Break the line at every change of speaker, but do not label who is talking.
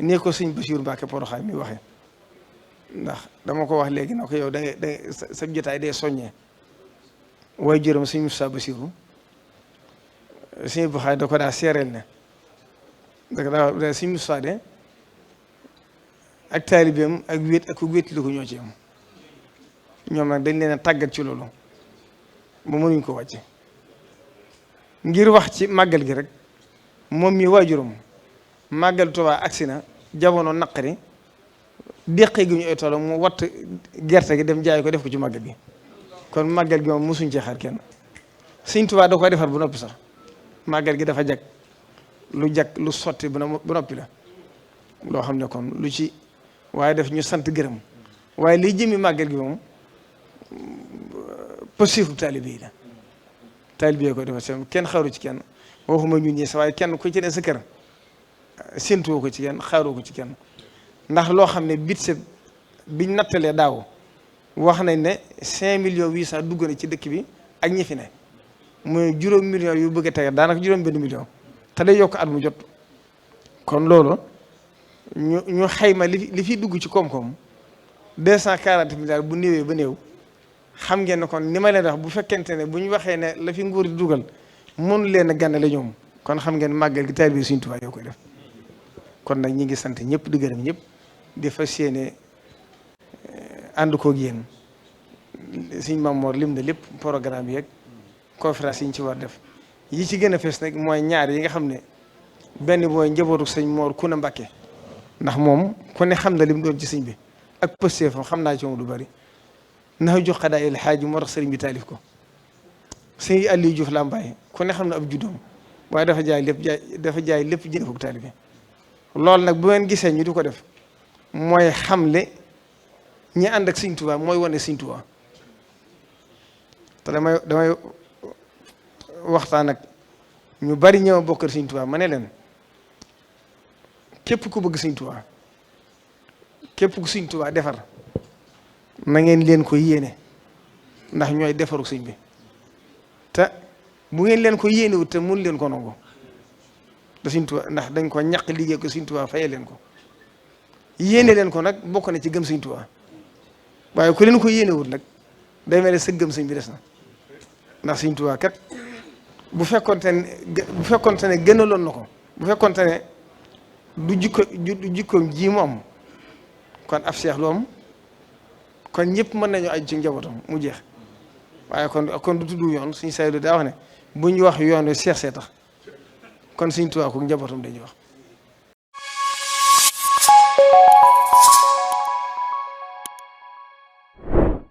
nee ko sëñ Bassirou Mbacké Porokhane mi waxee ndax dama ko wax léegi na ko yow da sa jotaay day soññee waaye juróom sëñ Moussa Bassirou sëñ Buxaay da ko daa seereel ne da sëñ Moussa de ak taalibeem ak wéet ak wéetli ko ñoo ci am ñoom nag dañ leen a tàggat ci loolu ba mënuñ ko wàcce ngir wax ci màggal gi rek moom mi waajuram màggal Tuubaa agsi na jamono naqari déqee gi ñu ay toolam mu watt gerte gi dem jaay ko def ko ci màggal gi kon màggal gi moom mosuñ cee xaar kenn Sëñ Tuubaa da koy defar bu noppi sax màggal gi dafa jag lu sotti bu noppi la loo xam ne kon lu ci waaye def ñu sant gërëm waaye liy jëmi màggal gi moom posifu taalibe yi la taalibe yi koy defar seen kenn xaaru ci kenn waxuma ñun ñi sa waaye kenn ku ci ne sa kër séntuwoo ko ci kenn xaaroo ko ci kenn ndax loo xam ne budget biñ nattalee daaw wax nañ ne 5 millions 800 dugg na ci dëkk bi ak ñi fi ne mooy juróom millions yu bëgg a tege daanaka juróom benn million te day yokk at mu jot kon loolu ñu xayma li fi dugg ci koom-koom 240 milliards bu néewee ba néew xam ngeen ne kon ni ma leen wax bu fekkente ne bu ñu waxee ne la fi nguur di dugal mënu leen a gànnale ñoom kon xam ngeen màggal gi taalibe Sëriñ Tuubaa yoo koy def kon nag ñi ngi sant ñëpp di gërëm ñëpp di fas yéene ànd koog yéen Sëriñ Mamoor lim na lépp programme yeeg conférence yi ñu ci war def yi ci gën a fees nag mooy ñaar yi nga xam ne benn mooy njabootu sëñ Moor Kuna Mbàkke ndax moom ku ne xam na lim doon ci sëñ bi ak pëstee fam xam naa ci moom du bari ndax jox xadaa il xaaji moo tax sëriñ bi taalif ko sëñ Aliou Diouf Lambaye ku ne xam na ab juddoom waaye dafa jaay lépp jënd ko taalibe loolu nag bu ngeen gisee ñu di ko def mooy xamle ñi ànd ak Sëñ Tuubaa mooy wane Sëñ Tuubaa te damay waxtaan ak ñu bari ñëw bokkal Sëñ Tuubaa ma ne leen képp ku bëgg Sëñ Tuubaa képp ku Sëñ Tuubaa defar na ngeen leen ko yéene ndax ñooy defaru sëñ bi te bu ngeen leen ko yéenewut te mun leen ko nangu da Sëñ Tuubaa ndax dañ ko ñaq liggéey ko Sëñ Tuubaa faye leen ko yéene leen ko nag bokk na ci gëm Sëñ Tuubaa waaye ku leen ko yéenewut nag day mel ne sa gëm sëñ bi des na ndax Sëñ Tuubaa kat bu fekkonte ne gënaloon na ko bu fekkonte ne du jikkoom ji mu am kon ab seex lu am kon ñëpp mën nañu aju ci njabootam mu jeex waaye kon du tudd yoon suñu saydu daa wax ne bu ñu wax yoon wi seex see tax kon Sëñ Tuubaa ko njabootam dañuy wax